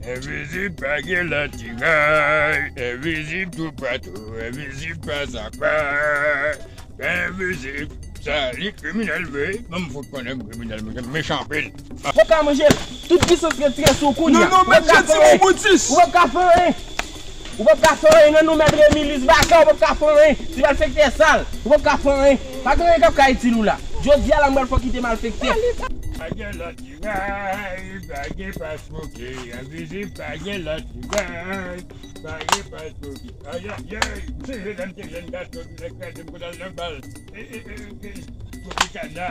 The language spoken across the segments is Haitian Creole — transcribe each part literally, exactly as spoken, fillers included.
Envizib pa gen lòt tigay, envizib toupatou, envizib pa sa pa. Envizib, sa li kriminèl vre, ban m fout konnen m kriminèl, mechan anpil. Ou ka manje l. Tout pisans retire sou ou kounye a. Non, non, mèt Jeti Moutis. Ou p ap ka fè anyen. Ou p ap ka fè anyen nan non mèt Remilis Baka, ou p ap ka fè anyen. Ti malfektè sal, ou p ap ka fè anyen. Pa gen anyen k ap ka itil ou la. Jodi a la, m pral fè w kite malfektè. Pa gen lòt tigay, pa gen paspoke, envizib, pa gen lòt tigay, pa gen paspoke. Ayayay, m sonje lè m te jèn gason, ti nèg kraze m konn al nan bal. E, e, e, e, Tropicana,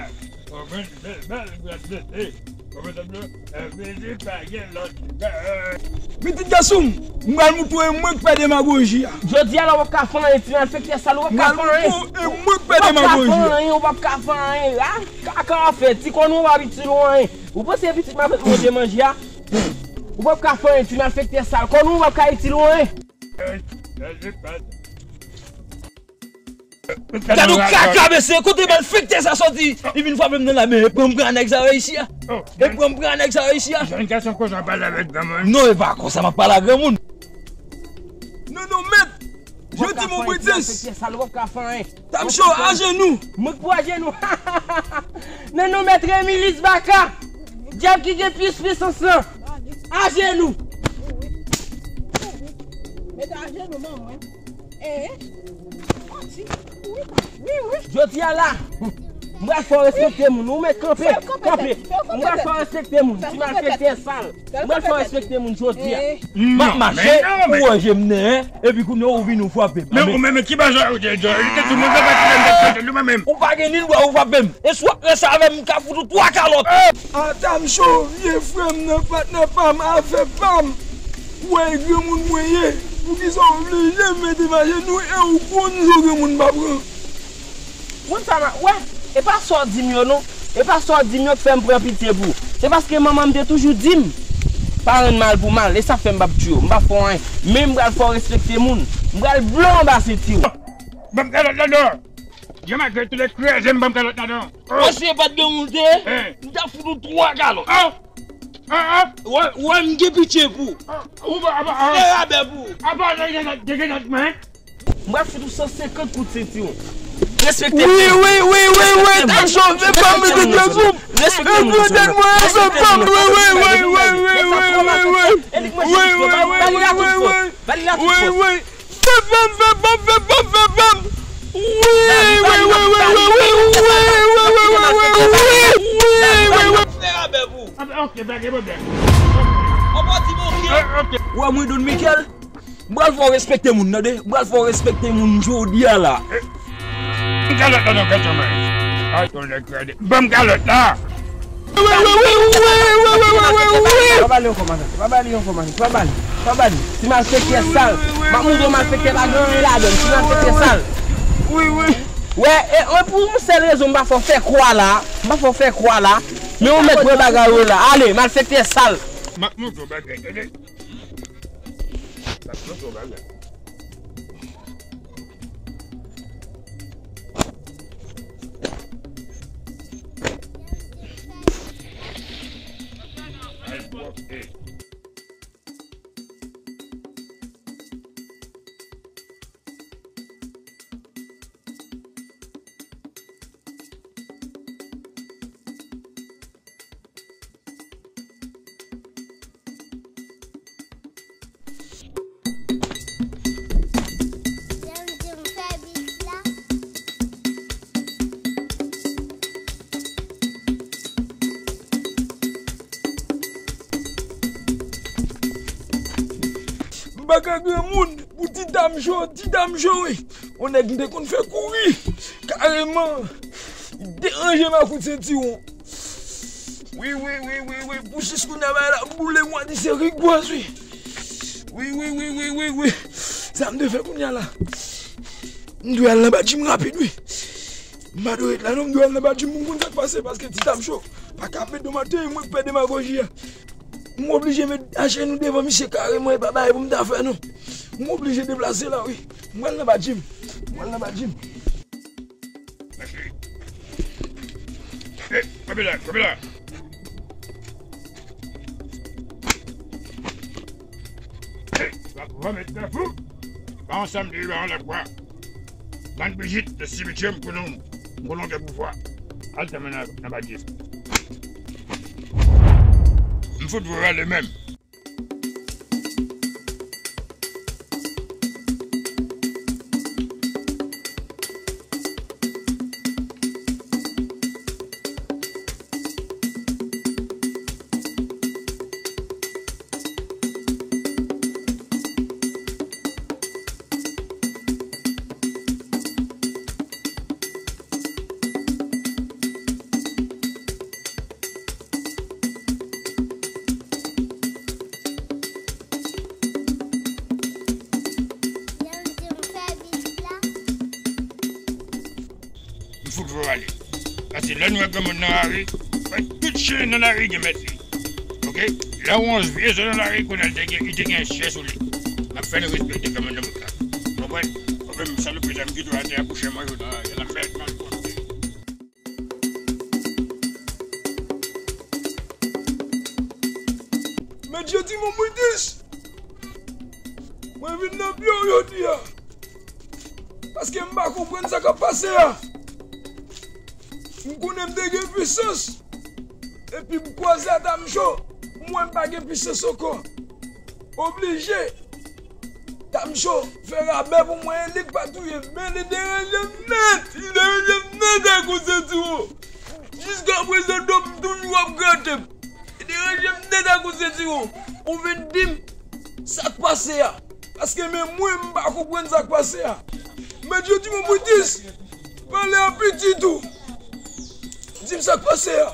kòman bèl bal, m pral blese. Kòman sa blese? Envizib, pa gen lòt tigay. Pitit gason m, m pral montre w e mwen k fè demagoji a. Jodi a la, w p ap ka fè anyen, ti malfektè sal, w p ap ka fè anyen. M pral montre w e mwen k fè demagoji a. W p ap ka fè anyen, w p ap ka fè anyen. A, kaka w ap fè, ti kòn ou p ap itil ou anyen. Ou panse pitit m ap manje manje a? Ou p ap ka fè anyen, ti malfektè sal. Kòn ou p ap ka itil ou anyen. Gade yon kaka, mesye, kote malfektè sa soti? Li vin frape m nan la, men e pran m pran nèg sa yo isi a. E pran m pran nèg sa yo isi a. Jèn gason konsa pale avèk granmoun. Non, e pa konsa m ap pale ak granmoun. Non, non, mèt. Jeti Moutis. Malfektè sal, w p ap ka fè anyen. Tamcho, ajenou. Mwen k pou ajenou. Nan non mèt Remilis Baka. Dyab ki gen plis pisans lan. Ajenou. Mete ajenou, manman. Eh, manti. Wi, wi, wi. Jodi a la, m pral fè w respekte moun. Ou mèt kanpe, kanpe. M pral fè w respekte moun. Ti malfektè sal. M pral fè w respekte moun jodi a. M ap mache, ou wè je m nen, epi kounye a ou vin ou frape m. Men ou menm ki bagay ou te di, ou te di moun sa pa ti nèg tande nou mwen menm. Ou pa gen ni dwa ou frape m. E si w ap ranse avè m, m ka fout ou twa kalòt. Atamcho, vye frè m nan, patnè pa m, afè pa m. Ou wè e granmoun mwen ye. Poukisa w oblije mete m ajenou e ou konn jan granmoun pa pran? Moun sa m ap wè, e pa sa w di m yo non. E pa sa w di m yo k fè m pran pitye pou ou. Se paske manman m te toujou di m, pa rann mal pou mal, e sa k fè m p ap tiye w, m p ap fè w anyen. Men m pral fè w respekte moun. M pral blo anba senti w. Ban m kalòt ladan. Jan Magrèt tou lè kraze m, ban m kalòt ladan. Paske pa t gen moun te, m t ap fout ou twa kalòt. Wè, wè, m gen pitye pou ou. Fè rabè pou ou. Apa, gen, gen, gen, gen, men. M pral fout ou san senkant kout sentiwon. Respekte. Wi, wi, wi, wi, wi. Tank chove pa m vide sou. Respekte moun. Respekte moun. Wi, wi, wi, wi, wi, wi, wi, wi, wi. Ba li la tout fòs. Ba li la tout fòs. Wi, wi. Fè pa m, fè pa m, fè pa m, fè pa m. Wi, wi, wi, wi, wi, wi. Fè rabè pou ou. Ok, pa gen pwoblèm. Ou pa di m ok. Ou wè mwen Don Michel? M pral fè w respekte moun, tande? M pral fè w respekte moun jodi a la. Ban m kalòt la non, gad jan mwen. Ay, ton nèg krade. Ban m kalòt la. Pa ba li ankò, madan. Pa ba li ankò, madan. Pa ba li. Pa ba li. Ti malfektè sal. M ap montre w malfektè pa gen anyen ladan l. Ti malfektè sal. Wi, wi. Wè, e, e pou yon sèl rezon m pa fè w fè kwa la. M pa fè w fè kwa la. Men ou mèt wè bagay yo la. Ale, malfektè sal. M ap montre w bagay, tande? M pa ka granmoun pou ti damjò, ti damjò, wi. On nèg m te konn fè kouri. Kareman, deranje m ak kout sentiwon. Wi, wi, wi, wi, wi. Pou jis kounye a bagay la boule, mwen di se rigwaz, wi. Wi, wi, wi, wi, wi, wi. Sa m dwe fè kounye a la? M dwe al nan badjim rapid, wi. M pa dwe ret la, non, m dwe al nan badjim pou m konn sa k pase, paske ti damjò pa ka ap met do m atè, mwen k fè demagoji a. M oblije met ajenou devan misye kareman, e pa bagay pou m ta fè, non. M oblije deplase la, wi. M pral nan badjim. M pral nan badjim. Mèsi. Ey, kanpe la, kanpe la. Ey, w ap vòmit nan fou. Pa ansanm li, pa an lòt bwa. Bann bijit de simityè m konnen w, m konnen w gen pouvwa. Al tanmen nan, nan badjim. M fout vou rale menm. M fout vou ale. Paske lè n wè granmoun nan lari, wè tout chen nan lari gen mèt li. Oke? Lè w wè yon vye zo nan lari, kounye a l te gen, li te gen chen sou li. M ap fè nou respekte granmoun nan bout la. Konprann? Konprann? M salopri sa m kite w atè a pou chen manje w nan lari a. L ap fè mal konte. Mèt Jodi Monbwitis, mwen vin nan pye w jodi a. Paske m pa konprann sa k ap pase a. M konnen m te gen pisans. Epi m kwaze a Tamcho, m wè m pa gen pisans ankò. Oblije. Tamcho fè rabè pou mwen, e li k pa touye m, men li deranje m nèt. Li deranje m nèt ak kout sentiwon. Jiskaprezan, do m toujou ap grate m. Li deranje m nèt ak kout sentiwon. Ou vin di m sa k pase a. Paske men mwen, m pa konprann sa k pase a. Mèt Jodi Monbwitis, pale a pitit ou. Di m sa k pase a.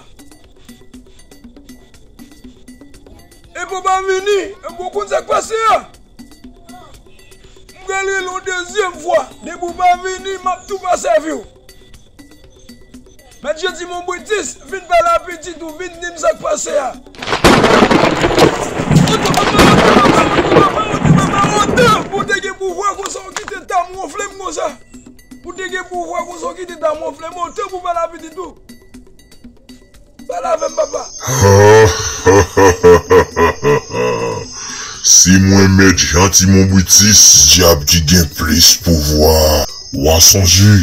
Epi w pa vini, epi w konn sa k pase a. M pral rele w dezyèm fwa. Depi w pa vini, m ap tou pa sèvi w. Mèt Jodi Monbwitis, vin pale a pitit ou, vin di m sa k pase a. Ou te gen pouvwa konsa, w Mwen vle monte pou pale a pitit ou. Pale avè m, papa. Si mwen mèt Jan Ti Monbritis, dyab ki gen plis pouvwa. W a sonje,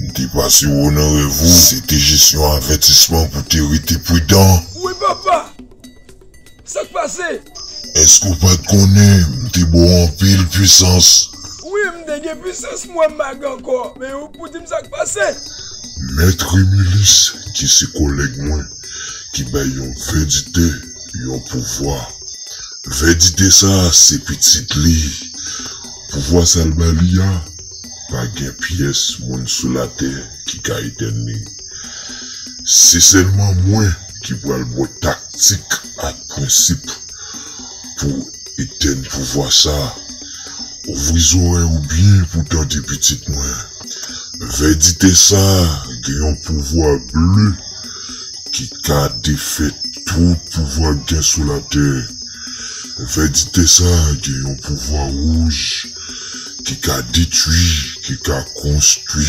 m te pase w nan rèv ou. Se te jis yon avètisman pou te rete pridan. Wi, papa. Sa k pase? Èske w pa t konnen m te ba w anpil pwisans? Wi, m te gen pwisans, m wè m pa gen ankò. Men ou pou di m sa k pase? Mèt Remilis, ki se kòlèg mwen, ki bay yon vèditè yon pouvwa. Vèditè sa a se pitit li. Pouvwa sa l ba li a, pa gen pyès moun sou latè ki ka etèn li. Se sèlman mwen ki pral ba w taktik ak prensip pou etèn pouvwa sa a. Ouvri zòrèy ou byen pou tande, pitit mwen. Vèditè sa a gen yon pouvwa ble ki ka defèt tout pouvwa k gen sou latè. Vèditè sa a gen yon pouvwa wouj ki ka detwi, ki ka konstwi,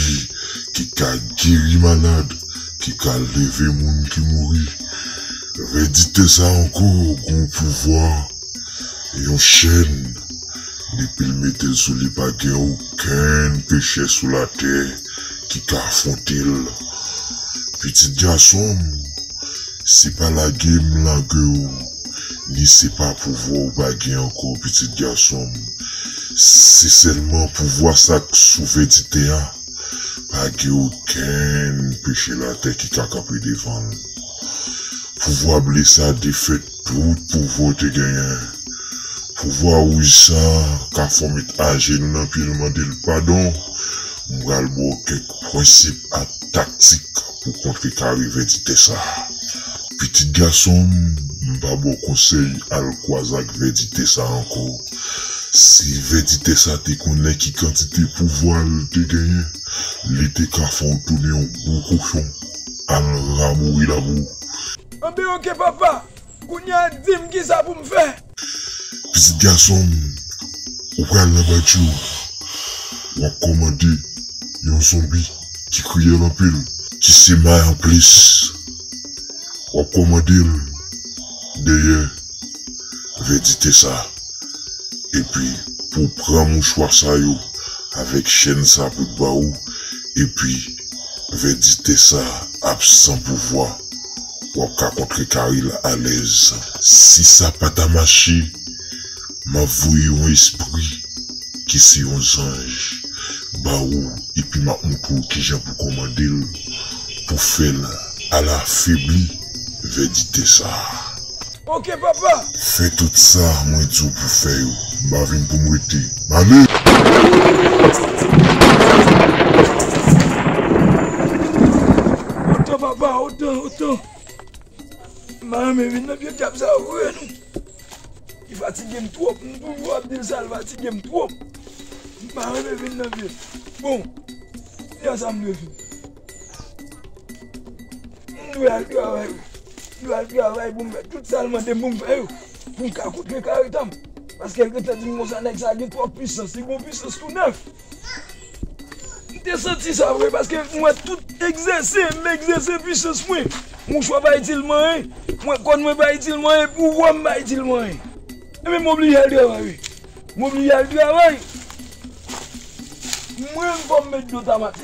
ki ka geri malad, ki ka leve moun ki mouri. Vèditè sa a ankò gen yon pouvwa, yon chèn. Depi l mete l sou li, pa gen okenn pechè sou latè ki ka afwonte l. Pitit gason m, se pa lage m lage w, ni se pa pouvwa w pa gen ankò, pitit gason m. Se sèlman pouvwa sa k sou vèditè a. Pa gen okenn peche latè ki ka kanpe devan l. Pouvwa ble sa defèt tout pouvwa w te genyen. Pouvwa wouj sa ka fè w met ajenou nan pye l, mande l padon. M pral ba w kèk prensip ak taktik pou kontrekare vèditè sa. Pitit gason m, m pa ba w konsèy al kwaze ak vèditè sa ankò. Si vèditè sa te konnen ki kantite pouvwa l te genyen, li te ka fè w tounen yon gwo kochon al rabouri labou. Anben, oke, papa. Kounye a, di m kisa pou m fè. Pitit gason m, ou pral nan batyo. W ap kòmande yon zonbi ki kriyèl anpil, ki se may anplis. W ap kòmande l dèyè vèditè sa. Epi, pou w pran mouchwa sa yo avèk chèn sa pou t ba ou, epi vèditè sa ap san pouvwa, w ap ka kontrekare l alèz. Si sa pa ta mache, m ap voye yon espri ki se yon zanj ba ou, epi m ap montre w kijan pou kòmande l, pou fè l al afebli vèditè sa. Oke, papa. Fè tout sa mwen di w pou fè yo. M pa vin pou m rete. M ale! Otan, papa, otan, otan. M pa renmen vin nan pye dyab sa yo vre, non. Li fatige m twòp. M toujou ap di l sa, l fatige m twòp. M pa renmen vin nan pye. Bon, se sa m dwe fè. M dwe al travay, wi. M dwe al travay pou m fè tout sa l mande m pou m fè yo. Pou m ka kontre kare tan m. Paske l gentan di m konsa, nèg sa gen twòp pwisans. Li gen yon pwisans tou nèf. M te santi sa vre, paske m wè tout egzèse, m egzèse pwisans mwen. Mouchwa pa itil mwen anyen. Mwen, kòn mwen pa itil mwen anyen, pouvwa m pa itil mwen anyen. Ebyen, m oblije al travay, wi. M oblije al travay. Mwen, fò m met dlo ta maten.